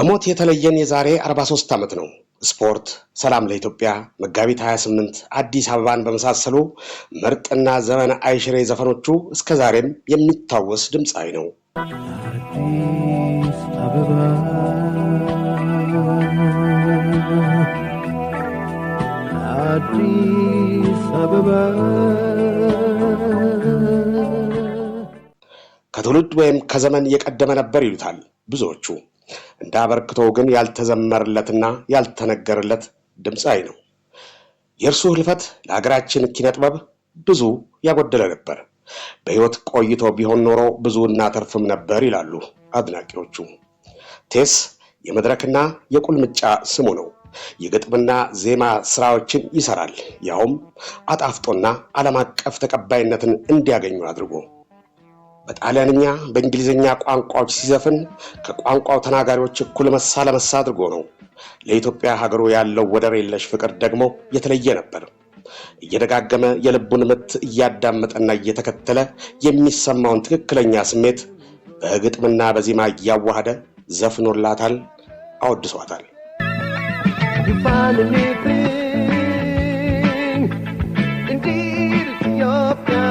በሞት የተለየን የዛሬ 43 ዓመት ነው። ስፖርት፣ ሰላም ለኢትዮጵያ፣ መጋቢት 28፣ አዲስ አበባን በመሳሰሉ ምርጥና ዘመን አይሽሬ ዘፈኖቹ እስከ ዛሬም የሚታወስ ድምፃዊ ነው። አዲስ አበባ፣ አዲስ አበባ። ከትውልድ ወይም ከዘመን የቀደመ ነበር ይሉታል ብዙዎቹ። እንደ አበርክቶው ግን ያልተዘመረለትና ያልተነገረለት ድምፃዊ ነው። የእርሱ ህልፈት ለሀገራችን ኪነጥበብ ብዙ ያጎደለ ነበር። በሕይወት ቆይቶ ቢሆን ኖሮ ብዙ እናተርፍም ነበር ይላሉ አድናቂዎቹ። ቴስ የመድረክና የቁልምጫ ስሙ ነው። የግጥምና ዜማ ስራዎችን ይሰራል፣ ያውም አጣፍጦና ዓለም አቀፍ ተቀባይነትን እንዲያገኙ አድርጎ። በጣሊያንኛ፣ በእንግሊዝኛ ቋንቋዎች ሲዘፍን ከቋንቋው ተናጋሪዎች እኩል መሳ ለመሳ አድርጎ ነው። ለኢትዮጵያ ሀገሩ ያለው ወደር የለሽ ፍቅር ደግሞ የተለየ ነበር። እየደጋገመ የልቡን ምት እያዳመጠና እየተከተለ የሚሰማውን ትክክለኛ ስሜት በግጥምና በዜማ እያዋሃደ ዘፍኖላታል፣ አወድሷታል። You find a new thing. Indeed, Ethiopia,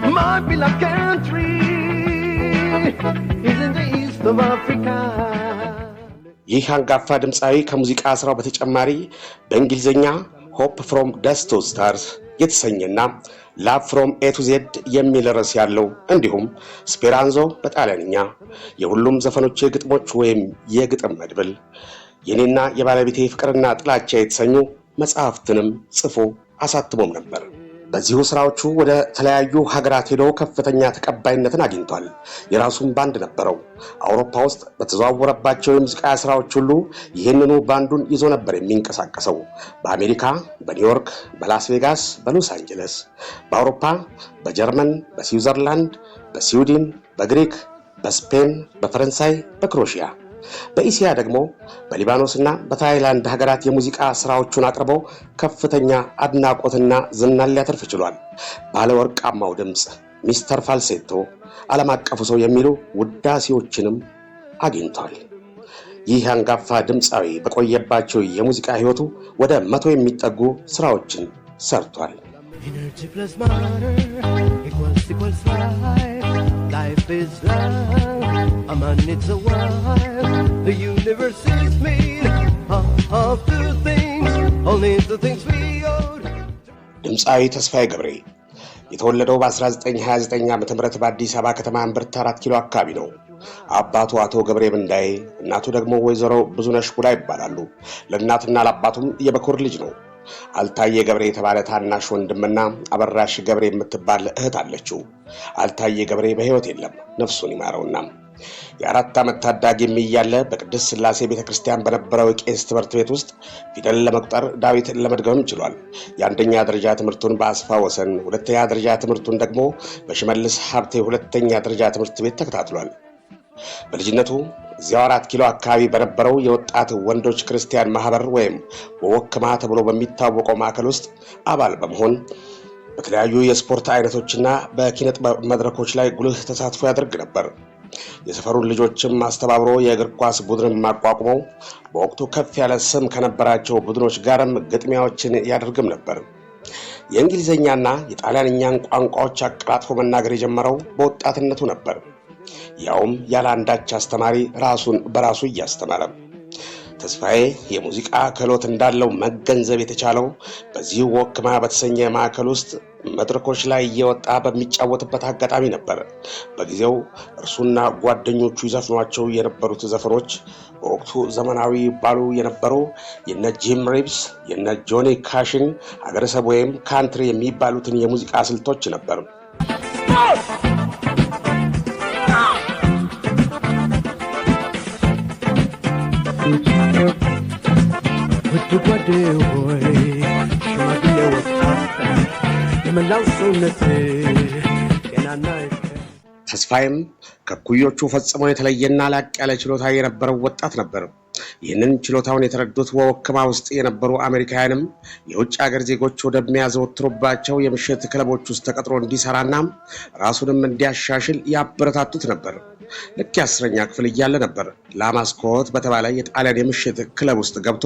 my beloved country, is in the east of Africa. ይህ አንጋፋ ድምፃዊ ከሙዚቃ ስራው በተጨማሪ በእንግሊዝኛ "Hope from Dust to Stars" የተሰኘና "Love from A to Z" የሚል ርዕስ ያለው እንዲሁም "ስፔራንዞ" በጣሊያንኛ፣ የሁሉም ዘፈኖች የግጥሞች ወይም የግጥም መድብል፣ የኔና የባለቤቴ ፍቅርና ጥላቻ የተሰኙ መጽሐፍትንም ጽፎ አሳትሞም ነበር። በዚሁ ስራዎቹ ወደ ተለያዩ ሀገራት ሄዶ ከፍተኛ ተቀባይነትን አግኝቷል። የራሱን ባንድ ነበረው። አውሮፓ ውስጥ በተዘዋወረባቸው የሙዚቃ ስራዎች ሁሉ ይህንኑ ባንዱን ይዞ ነበር የሚንቀሳቀሰው። በአሜሪካ በኒውዮርክ፣ በላስ ቬጋስ፣ በሎስ አንጀለስ፣ በአውሮፓ በጀርመን፣ በስዊዘርላንድ፣ በስዊድን፣ በግሪክ፣ በስፔን፣ በፈረንሳይ፣ በክሮሺያ፣ በኢሲያ ደግሞ በሊባኖስና በታይላንድ ሀገራት የሙዚቃ ስራዎቹን አቅርቦ ከፍተኛ አድናቆትና ዝናን ሊያተርፍ ችሏል። ባለወርቃማው ድምፅ፣ ሚስተር ፋልሴቶ፣ ዓለም አቀፉ ሰው የሚሉ ውዳሴዎችንም አግኝቷል። ይህ አንጋፋ ድምፃዊ በቆየባቸው የሙዚቃ ሕይወቱ ወደ 100 የሚጠጉ ስራዎችን ሰርቷል። Energy plus matter equals equals life. Life is love. A man needs a wife. The universe is made of two things. Only two things we owe. ድምፃዊ ተስፋዬ ገብሬ የተወለደው በ1929 ዓ.ም በአዲስ አበባ ከተማ እምብርት 4 ኪሎ አካባቢ ነው። አባቱ አቶ ገብሬ ምንዳዬ፣ እናቱ ደግሞ ወይዘሮ ብዙነሽ ቡላ ይባላሉ። ለእናትና ለአባቱም የበኩር ልጅ ነው። አልታየ ገብሬ የተባለ ታናሽ ወንድምና አበራሽ ገብሬ የምትባል እህት አለችው። አልታየ ገብሬ በሕይወት የለም፣ ነፍሱን ይማረውና። የ4 ዓመት ታዳጊም እያለ በቅድስት ሥላሴ ቤተ ክርስቲያን በነበረው የቄስ ትምህርት ቤት ውስጥ ፊደል ለመቁጠር፣ ዳዊት ለመድገምም ችሏል። የአንደኛ ደረጃ ትምህርቱን በአስፋ ወሰን፣ ሁለተኛ ደረጃ ትምህርቱን ደግሞ በሽመልስ ሀብቴ ሁለተኛ ደረጃ ትምህርት ቤት ተከታትሏል። በልጅነቱ እዚያው 4 ኪሎ አካባቢ በነበረው የወጣት ወንዶች ክርስቲያን ማህበር ወይም ወወክማ ተብሎ በሚታወቀው ማዕከል ውስጥ አባል በመሆን በተለያዩ የስፖርት አይነቶችና በኪነ ጥበብ መድረኮች ላይ ጉልህ ተሳትፎ ያደርግ ነበር። የሰፈሩን ልጆችም አስተባብሮ የእግር ኳስ ቡድንን አቋቁመው በወቅቱ ከፍ ያለ ስም ከነበራቸው ቡድኖች ጋርም ግጥሚያዎችን ያደርግም ነበር። የእንግሊዝኛና የጣሊያንኛን ቋንቋዎች አቀላጥፎ መናገር የጀመረው በወጣትነቱ ነበር። ያውም ያለ አንዳች አስተማሪ ራሱን በራሱ እያስተማረ። ተስፋዬ የሙዚቃ ክህሎት እንዳለው መገንዘብ የተቻለው በዚሁ ወክማ በተሰኘ ማዕከል ውስጥ መድረኮች ላይ እየወጣ በሚጫወትበት አጋጣሚ ነበር። በጊዜው እርሱና ጓደኞቹ ይዘፍኗቸው የነበሩት ዘፈኖች በወቅቱ ዘመናዊ ይባሉ የነበሩ የነ ጂም ሪቭስ፣ የነ ጆኒ ካሽን ሀገረሰብ ወይም country የሚባሉትን የሙዚቃ ስልቶች ነበር። ውድ ጓዴ ሆይ፣ ሽማግሌ ወጣት፣ የመላው ሰውነት ጤናና ተስፋዬም ከኩዮቹ ፈጽሞ የተለየና ላቅ ያለ ችሎታ የነበረው ወጣት ነበር። ይህንን ችሎታውን የተረዱት ወወክማ ውስጥ የነበሩ አሜሪካውያንም የውጭ ሀገር ዜጎች ወደሚያዘወትሩባቸው የምሽት ክለቦች ውስጥ ተቀጥሮ እንዲሰራና ራሱንም እንዲያሻሽል ያበረታቱት ነበር። ልክ የአስረኛ ክፍል እያለ ነበር ላማስኮት በተባለ የጣሊያን የምሽት ክለብ ውስጥ ገብቶ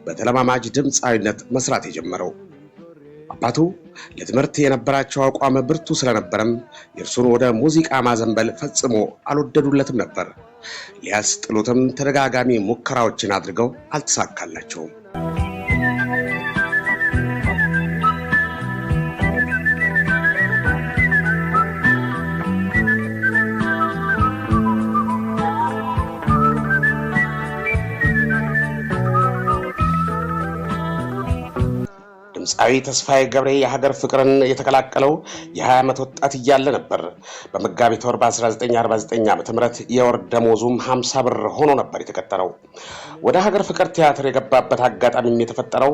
በተለማማጅ ድምፃዊነት መስራት የጀመረው። አባቱ ለትምህርት የነበራቸው አቋም ብርቱ ስለነበረም የእርሱን ወደ ሙዚቃ ማዘንበል ፈጽሞ አልወደዱለትም ነበር። ሊያስጥሉትም ተደጋጋሚ ሙከራዎችን አድርገው አልተሳካላቸውም። ድምፃዊ ተስፋዬ ገብሬ የሀገር ፍቅርን የተቀላቀለው የ20 ዓመት ወጣት እያለ ነበር። በመጋቢት ወር በ1949 ዓ.ም የወር ደሞዙም 50 ብር ሆኖ ነበር የተቀጠረው። ወደ ሀገር ፍቅር ቲያትር የገባበት አጋጣሚም የተፈጠረው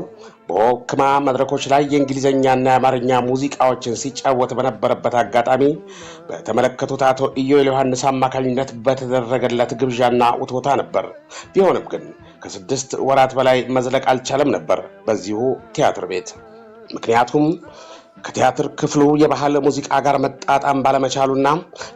በወክማ መድረኮች ላይ የእንግሊዝኛና የአማርኛ ሙዚቃዎችን ሲጫወት በነበረበት አጋጣሚ በተመለከቱት አቶ ኢዮኤል ዮሐንስ አማካኝነት በተደረገለት ግብዣና ውትወታ ነበር። ቢሆንም ግን ከ6 ወራት በላይ መዝለቅ አልቻለም ነበር በዚሁ ቲያትር ቤት። ምክንያቱም ከቲያትር ክፍሉ የባህል ሙዚቃ ጋር መጣጣም ባለመቻሉና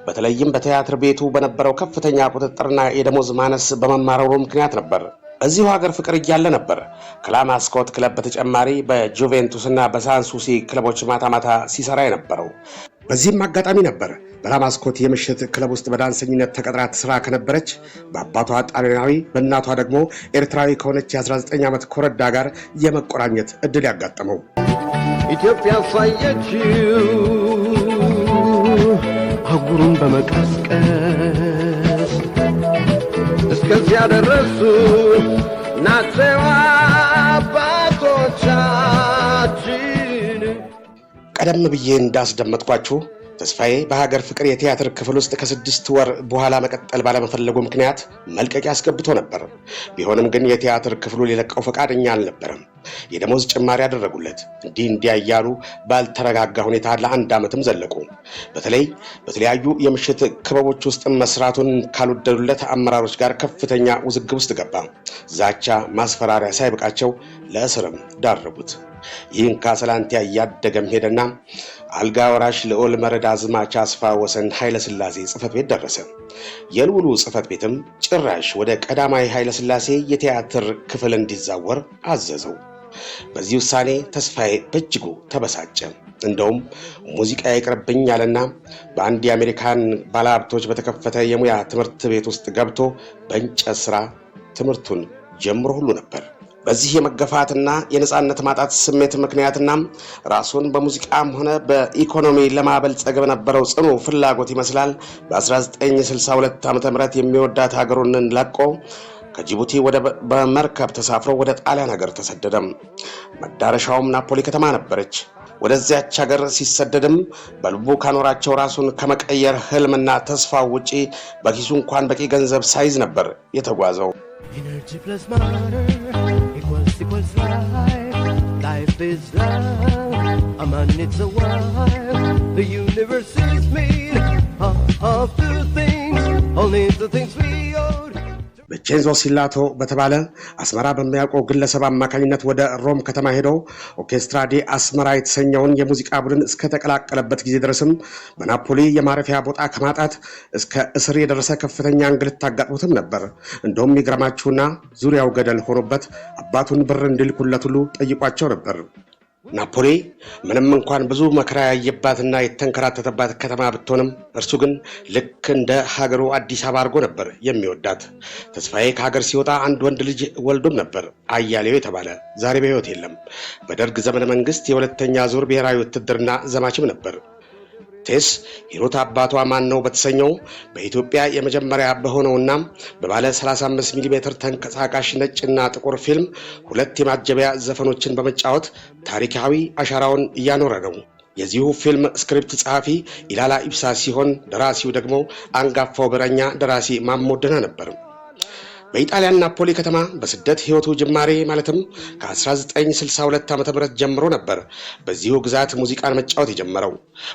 በተለይም በቲያትር ቤቱ በነበረው ከፍተኛ ቁጥጥርና የደሞዝ ማነስ በመማረሩ ምክንያት ነበር። እዚሁ ሀገር ፍቅር እያለ ነበር ከላማስኮት ክለብ በተጨማሪ በጁቬንቱስ እና በሳንሱሲ ክለቦች ማታ ማታ ሲሰራ የነበረው። በዚህም አጋጣሚ ነበር በላማስኮት የምሽት ክለብ ውስጥ በዳንሰኝነት ተቀጥራ ትሰራ ከነበረች፣ በአባቷ ጣሊያናዊ በእናቷ ደግሞ ኤርትራዊ ከሆነች የ19 ዓመት ኮረዳ ጋር የመቆራኘት እድል ያጋጠመው። ኢትዮጵያ ሳየችው አህጉሩን በመቀስቀስ እስከዚያ ደረሱ ናቸው አባቶቻችን። ቀደም ብዬ እንዳስደመጥኳችሁ ተስፋዬ በሀገር ፍቅር የቲያትር ክፍል ውስጥ ከ6 ወር በኋላ መቀጠል ባለመፈለጉ ምክንያት መልቀቂያ አስገብቶ ነበር። ቢሆንም ግን የቲያትር ክፍሉ ሊለቀው ፈቃደኛ አልነበረም። የደሞዝ ጭማሪ ያደረጉለት። እንዲህ እንዲያ እያሉ ባልተረጋጋ ሁኔታ ለአንድ ዓመትም ዘለቁ። በተለይ በተለያዩ የምሽት ክበቦች ውስጥ መስራቱን ካልወደዱለት አመራሮች ጋር ከፍተኛ ውዝግብ ውስጥ ገባ። ዛቻ፣ ማስፈራሪያ ሳይበቃቸው ለእስርም ዳረጉት። ይህን ካሰላንቲያ እያደገም ሄደና አልጋ ወራሽ ልዑል መርዕድ አዝማች አስፋ ወሰን ኃይለ ሥላሴ ጽሕፈት ቤት ደረሰ። የልዑሉ ጽሕፈት ቤትም ጭራሽ ወደ ቀዳማዊ ኃይለ ሥላሴ የቲያትር ክፍል እንዲዛወር አዘዘው። በዚህ ውሳኔ ተስፋዬ በእጅጉ ተበሳጨ። እንደውም ሙዚቃ ይቅርብኝ አለና በአንድ የአሜሪካን ባለሀብቶች በተከፈተ የሙያ ትምህርት ቤት ውስጥ ገብቶ በእንጨት ሥራ ትምህርቱን ጀምሮ ሁሉ ነበር። በዚህ የመገፋትና የነጻነት ማጣት ስሜት ምክንያትና ራሱን በሙዚቃም ሆነ በኢኮኖሚ ለማበልጸግ በነበረው ጽኑ ፍላጎት ይመስላል በ1962 ዓ.ም የሚወዳት ሀገሩን ለቆ ከጅቡቲ ወደ በመርከብ ተሳፍሮ ወደ ጣሊያን ሀገር ተሰደደም። መዳረሻውም ናፖሊ ከተማ ነበረች። ወደዚያች ሀገር ሲሰደድም በልቡ ካኖራቸው ራሱን ከመቀየር ህልምና ተስፋው ውጪ በኪሱ እንኳን በቂ ገንዘብ ሳይዝ ነበር የተጓዘው። Energy plus matter equals equals life. Life is love. A man needs a wife. The universe is made of two things. Only two things we owe. ቪንቼንዞ ሲላቶ በተባለ አስመራ በሚያውቀው ግለሰብ አማካኝነት ወደ ሮም ከተማ ሄዶ ኦርኬስትራ ዲ አስመራ የተሰኘውን የሙዚቃ ቡድን እስከተቀላቀለበት ጊዜ ድረስም በናፖሊ የማረፊያ ቦታ ከማጣት እስከ እስር የደረሰ ከፍተኛ እንግልት አጋጥሞትም ነበር። እንደውም ይግረማችሁና ዙሪያው ገደል ሆኖበት አባቱን ብር እንዲልኩለት ሁሉ ጠይቋቸው ነበር። ናፖሊ ምንም እንኳን ብዙ መከራ ያየባትና የተንከራተተባት ከተማ ብትሆንም እርሱ ግን ልክ እንደ ሀገሩ አዲስ አበባ አድርጎ ነበር የሚወዳት። ተስፋዬ ከሀገር ሲወጣ አንድ ወንድ ልጅ ወልዶም ነበር፣ አያሌው የተባለ፣ ዛሬ በሕይወት የለም። በደርግ ዘመነ መንግስት የሁለተኛ ዙር ብሔራዊ ውትድርና ዘማችም ነበር። ቴስ ሂሩት አባቷ ማን ነው በተሰኘው በኢትዮጵያ የመጀመሪያ በሆነውና በባለ 35 ሚሜ ተንቀሳቃሽ ነጭና ጥቁር ፊልም ሁለት የማጀቢያ ዘፈኖችን በመጫወት ታሪካዊ አሻራውን እያኖረ ነው። የዚሁ ፊልም ስክሪፕት ጸሐፊ ኢላላ ኢብሳ ሲሆን ደራሲው ደግሞ አንጋፋው ብዕረኛ ደራሲ ማሞ ወርቅነህ ነበር። በኢጣሊያን ናፖሊ ከተማ በስደት ሕይወቱ ጅማሬ ማለትም ከ1962 ዓ.ም ጀምሮ ነበር በዚሁ ግዛት ሙዚቃን መጫወት የጀመረው።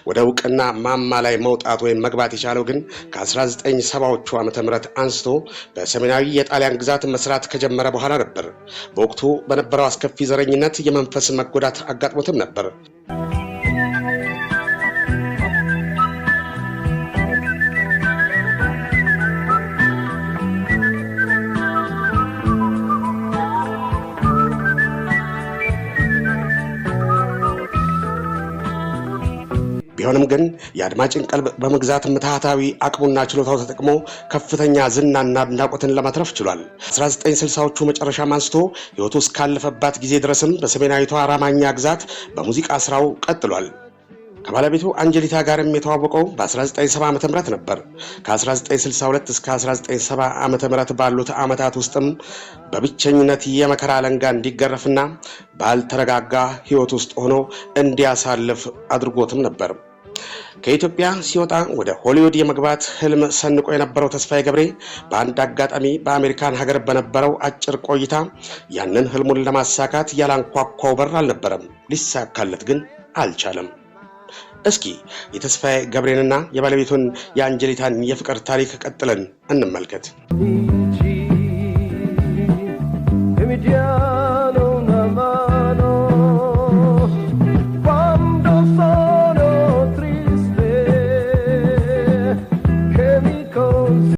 ወደ እውቅና ማማ ላይ መውጣት ወይም መግባት የቻለው ግን ከ1970ዎቹ ዓመተ ምህረት አንስቶ በሰሜናዊ የጣሊያን ግዛት መስራት ከጀመረ በኋላ ነበር። በወቅቱ በነበረው አስከፊ ዘረኝነት የመንፈስ መጎዳት አጋጥሞትም ነበር። ቢሆንም ግን የአድማጭን ቀልብ በመግዛት ምትሃታዊ አቅሙና ችሎታው ተጠቅሞ ከፍተኛ ዝናና አድናቆትን ለማትረፍ ችሏል። 1960ዎቹ መጨረሻም አንስቶ ሕይወቱ እስካለፈባት ጊዜ ድረስም በሰሜናዊቷ ራማኛ ግዛት በሙዚቃ ስራው ቀጥሏል። ከባለቤቱ አንጀሊታ ጋርም የተዋወቀው በ1970 ዓ.ም ነበር። ከ1962 እስከ 1970 ዓ.ም ባሉት ዓመታት ውስጥም በብቸኝነት የመከራ አለንጋ እንዲገረፍና ባልተረጋጋ ሕይወት ውስጥ ሆኖ እንዲያሳልፍ አድርጎትም ነበር። ከኢትዮጵያ ሲወጣ ወደ ሆሊውድ የመግባት ህልም ሰንቆ የነበረው ተስፋዬ ገብሬ በአንድ አጋጣሚ በአሜሪካን ሀገር በነበረው አጭር ቆይታ ያንን ህልሙን ለማሳካት ያላንኳኳው በር አልነበረም። ሊሳካለት ግን አልቻለም። እስኪ የተስፋዬ ገብሬንና የባለቤቱን የአንጀሊታን የፍቅር ታሪክ ቀጥለን እንመልከት።